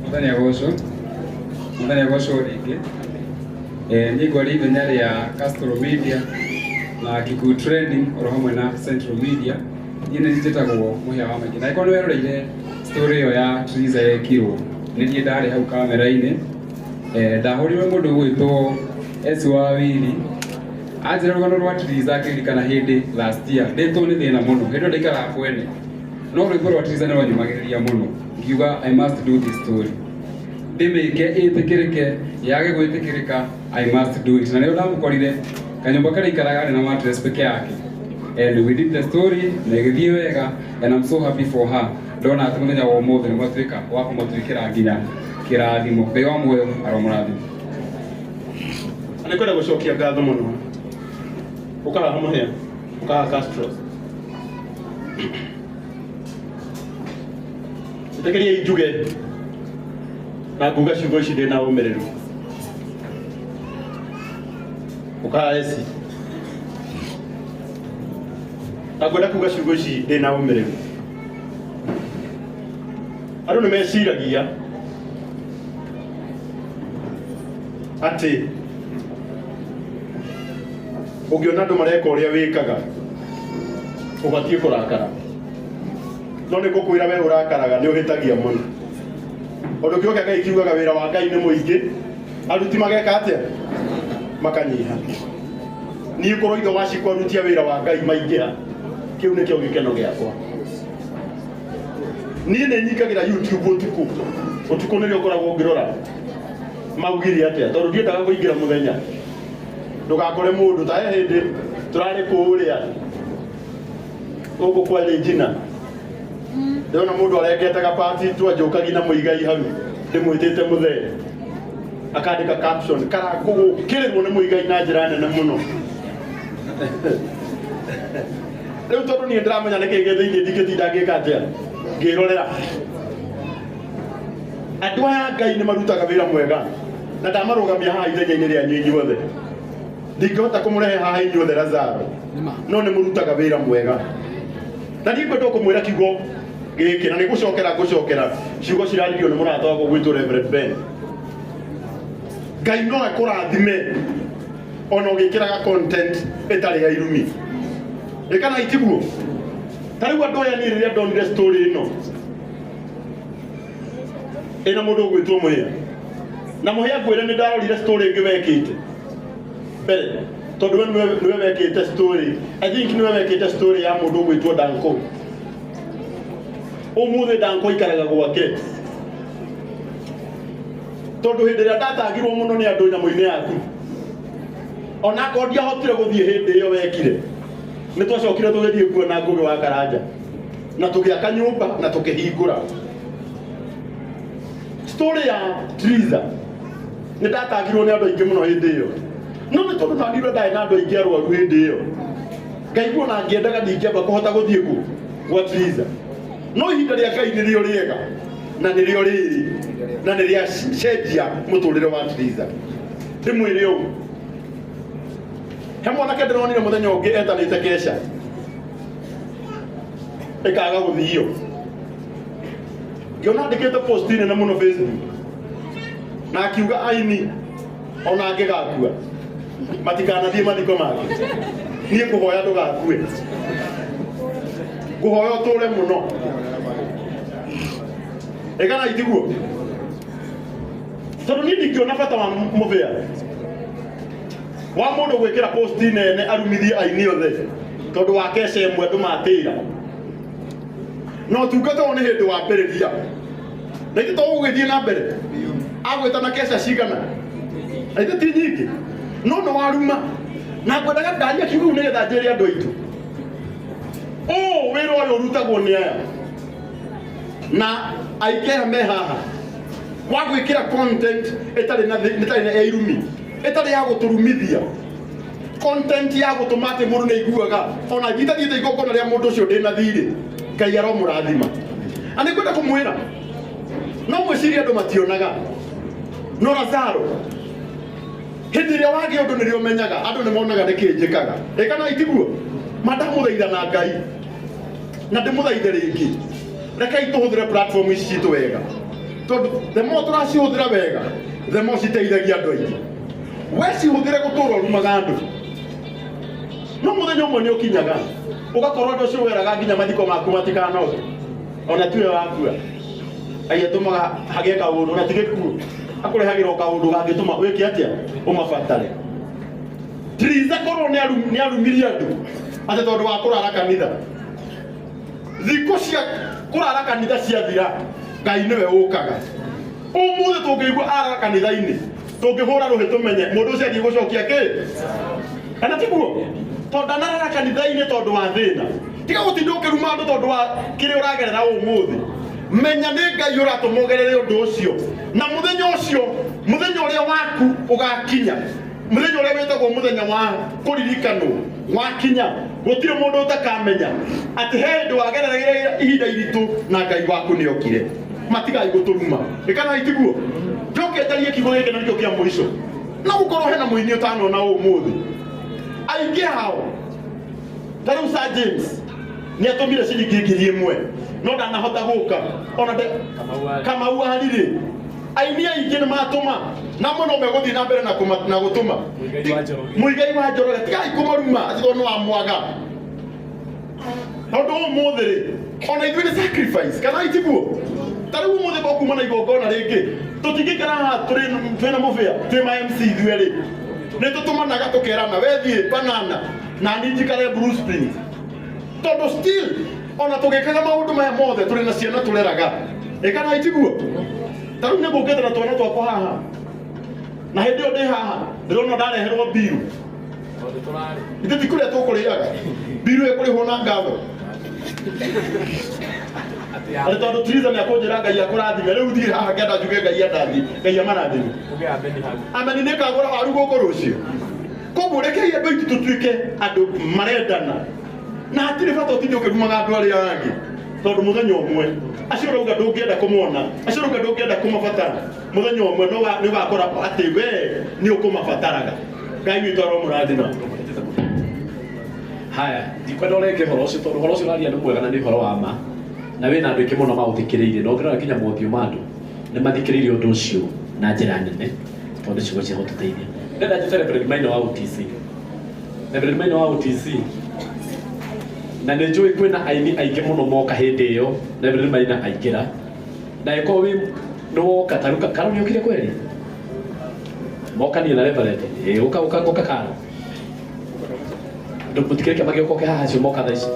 Mwathani agocwo. Mwathani agocwo rĩngĩ. Niĩ ngwaria ithenya rĩa Castro Media na Kikuyu Trending oro hamwe na Central Media. Niĩ nĩ njĩtagwo Mũhĩa wa Maingĩ. Na angĩkorwo nĩ weroreire story ĩyo ya Triza yekirwo, nĩ niĩ ndarĩ hau kamera-inĩ. Ndahũrirwo mũndũ ũgwĩtwo S wa Wili anjĩra rũgano rwa Triza ngĩririkana hĩndĩ last year ndĩtwo nĩ thĩna mũno hĩndĩ ĩyo ndaikaraga kwene no rwĩmbo rwa Triza nĩ rwanyũmagĩrĩria mũno ngiuga I must do this story ndĩmĩke ĩtĩkĩrĩke yage gwĩtĩkĩrĩka I must do it na nĩyo ndamũkorire kanyũmba karĩa ikaraga arĩ na mattress peke yake and we did the story na ĩgĩthiĩ wega and I'm so happy for her ndona atĩ mũthenya wa ũmũthĩ nĩ mwatuĩka wa kũmũtuĩkĩra nginya kĩrathimo. Ngai wa muoyo aromũrathima. Nĩ kwenda gũcokia ngatho mũno ũkahaha mũhĩa ũkahaha Castro ĩtĩkĩriai njuge na nguga ciugo ici ndĩ na ũmĩrĩru ũkahaha eci na ngwenda kuga ciugo ici ndĩ na ũmĩrĩru. Andũ nĩ meciragia atĩ ũngĩona andũ mareka ũrĩa wĩkaga ũbatiĩ kũrakara, no nĩ ngũkwĩra we ũrakaraga nĩ ũhĩtagia mũno. Ũndũ kĩo kĩa Ngai kiugaga wĩra wa Ngai nĩ mũingĩ, aruti mageka atĩa? Makanyiha. Niĩ korwo ithe wa cikũ aruti a wĩra wa Ngai maingĩha, kĩu nĩkĩo gĩkeno gĩakwa. Niĩ nĩ nyingagĩra YouTube ũtukũ, ũtukũ nĩrĩo ngoragwo ngĩrora maugire atĩa, tondũ ndiendaga kũingĩra mũthenya ndũgakore mũndũ ta he hĩndĩ tũrarĩ kũrĩa gũkũ kwa Regina, ndĩrona mũndũ arengete gabati twanjũkagi na mũigai hau ndĩmwĩtĩte mũthee, akandĩka caption karangũ gũkĩrĩrwo nĩ mũigai na njĩra nene mũno. Rĩu tondũ niĩ ndĩramenya nĩkĩ gĩ thĩinĩ, ndingĩtinda ngĩka atĩa ngĩrorera. Andũ aya Ngai nĩ marutaga wĩra mwega na ndamarũgamia haha ithenya-inĩ rĩanyu inyuothe. Ndingĩhota kũmũrehe haha inyuothe Lazaro, no nĩ mũrutaga wĩra mwega. Na niĩ ngwenda kũmwĩra kiugo gĩkĩ na nĩ gũcokera ngũcokera ciugo ciraririo nĩ mũrata wakwa gwĩtwo Reverend Ben. Ngai no akũrathime ona ũgĩkĩraga content ĩtarĩ ya irumi, ĩ kana itiguo? Ta rĩu andũ aya, niĩ rĩrĩa ndonire story ĩno ĩna mũndũ ũgwĩtwo Mũhĩa, na Mũhĩa ngwĩre nĩ ndarorire story ĩngĩ wekĩte mbere, tondũ we nĩwe wekĩte story, I think nĩwe wekĩte story ya mũndũ ũgwĩtwo Danko. Ũmũthĩ Danko aikaraga gwake, tondũ hĩndĩ ĩrĩa ndatangirwo mũno nĩ andũ nyamũ-inĩ yaku, onakorwo ndiahotire gũthiĩ hĩndĩ ĩyo wekire, nĩ twacokire tũgĩthiĩ kuona Ngũgĩ wa Karanja na tũgĩaka nyũmba na tũkĩhingũra. Story ya Triza nĩ ndatangirwo nĩ andũ aingĩ mũno hĩndĩ ĩyo, no nĩ tondũ ndanirwo ndarĩ na andũ aingĩ arwaru hĩndĩ ĩyo, ngaigua ona ngĩendaga ndingĩamba kũhota gũthiĩ kũ gwa Triza. No ihinda rĩa Ngai nĩrĩo rĩega na nĩrĩo rĩrĩ na nĩ rĩa cenjia mũtũrĩre wa Triza. Ndĩmwĩre ũũ, he mwanake ndĩronire mũthenya ũngĩ etanĩte keca ĩkaga gũthio, ngĩona andĩkĩte post nene mũno Facebook na akiuga aini ona angĩgakua matikanathiĩ mathiko make. Niĩ ngũhoya ndũgakue, ngũhoya ũtũre mũno, ĩkana itiguo, tondũ niĩ ndingĩona bata wa mũbĩa wa mũndũ gwĩkĩra post nene arumithie aini othe tondũ wa keca ĩmwe andũ matĩra. Na ũtungata ũyũ nĩ hĩndĩ wambĩrĩria na ithe to ũgĩthiĩ na mbere agwĩta na keca cigana na ithe ti nyingĩ, no nĩ waruma. Na ngwendaga ndaria kiugo kĩu nĩgetha njĩre andũ aitũ ũũ, wĩra ũyũ ũrutagwo nĩ aya na aikea me haha wa gwĩkĩra content ĩtarĩ na ĩtarĩ na ya irumi, ĩtarĩ ya gũtũrumithia, content ya gũtũma atĩ mũndũ nĩ aiguaga ona ngithathiĩte igongona rĩa mũndũ ũcio ndĩ na thirĩ, Ngai aromũrathima. Na nĩ ngwenda kũmwĩra, no mwĩcirie andũ mationaga, no Lazaro hĩndĩ ĩrĩa wagĩa ũndũ nĩrĩo ũmenyaga andũ nĩ monaga nĩ kĩ njĩkaga, ĩ kana itiguo? Ma ndamũthaitha na Ngai na ndĩmũthaithe rĩngĩ. Rekei tũhũthĩre platform ici citũ wega, tondũ the more tũracihũthĩra wega, the more citeithagia andũ aingĩ. We cihũthĩre gũtũra ũrumaga andũ, no mũthenya ũmwe nĩ ũkinyaga ũgakorwo andũ acio weraga nginya mathiko maku matikanoge, ona tiwe wakua. Ngai atũmaga hagĩe kaũndũ na ti gĩkuũ, akũrehagĩra o kaũndũ gangĩtũma wĩke atĩa, ũmabatare. Triza korwo nĩ arumirie andũ atĩ tondũ wa kũrara kanitha, thikũ cia kũrara kanitha ciathira, Ngai nĩwe ũkaga. Ũmũthĩ tũngĩigua arara kanitha-inĩ, tũngĩhũra rũhĩ tũmenye mũndũ ũcio athiĩ gũcokia kĩ, kana tiguo? Tondũ ndanarara kanitha-inĩ tondũ wa thĩna. Tiga gũtinda ũkĩruma andũ tondũ wa kĩrĩa ũragerera ũmũthĩ. Menya nĩ Ngai ũratũma ũgerere ũndũ ũcio, na mũthenya ũcio, mũthenya ũrĩa waku ũgakinya, mũthenya ũrĩa wĩtagwo mũthenya wa kũririkanwo wakinya, gũtirĩ mũndũ ũtakamenya atĩ he hĩndĩ wagerera ihinda iritũ na Ngai waku nĩ okire. Matigai gũtũruma, ĩkana itiguo? Njoke njarie kiugo gĩkĩ na nĩkĩo kĩa mũico. No gũkorwo hena mũini ũtanona ũmũthĩ, aingĩ ao ta rĩu Sir James nĩ atũmire ciringi 1000 no ndanahota gũka ona Kamau arirĩ. Aini aingĩ nĩ matũma na mũno megũthiĩ na mbere na gũtũma. Mũigai wa Njoroge, tigai kũmaruma atĩ tondũ nĩ wa mwaga. Tondũ ũmũthĩ rĩ, ona ithuĩ nĩ sacrifice, kana itiguo? Ta rĩu ũmũthĩ ko kuma na igongona rĩngĩ, tũtingĩikara haha twĩna mũbĩa, twĩ ma MC ithuĩ rĩ, nĩ tũtũmanaga tũkerana, we thiĩ banana na niĩ njikare Blue Springs. Tondũ still ona tũgĩkaga maũndũ maya mothe tũrĩ na ciana tũreraga, ĩkana itiguo? Ta rĩu nĩ ngũkĩte na twana twakwa haha, na hĩndĩ ĩyo ndĩ haha ndĩrona ndareherwo mbiru, ithuĩ ti kũrĩa tũkũrĩaga mbiru ĩkũrĩhwo na ngatho atĩ tondũ Triza nĩ akũnjĩra Ngai akũrathime. Rĩu thiĩ haha ngenda njuge Ngai andathime, Ngai amarathime, ameni, nĩ ngagũra waru gũkũ rũciũ. Koguo rekei andũ aitũ tũtuĩke andũ marendana, na hatirĩ bata ũtinde ũkĩrumaga andũ arĩa angĩ, tondũ mũthenya ũmwe acio ũrauga ndũngĩenda kũmona, acio ũrauga ndũngĩenda kũmabatara, mũthenya ũmwe nĩ ũgakora atĩ we nĩ ũkũmabataraga. Ngai witũ aromũrathima. Haya, ndikwenda ũrenge ũhoro ũcio tondũ ũhoro ũcio ũraria nĩ mwega na nĩ ũhoro wa ma, na wĩna andũ aingĩ mũno maũthikĩrĩirie, na ũngĩrora nginya mothiũ ma andũ nĩ mathikĩrĩirie ũndũ ũcio na njĩra nene, tondũ ciugo cia gũtũteithia. Ndĩrenda njĩte Reverend Maina wa OTC. Reverend Maina wa OTC, na nĩ njũĩ kwĩna aini aingĩ mũno moka hĩndĩ ĩyo Reverend Maina aingĩra, na ĩkorwo wĩ nĩ woka ta rĩu Karo nĩ okire kweri mokanie na Reverend, ĩ ũka ũka ũka Karo, mũtikĩreke magĩũka oke haha, acio moka thaa ici.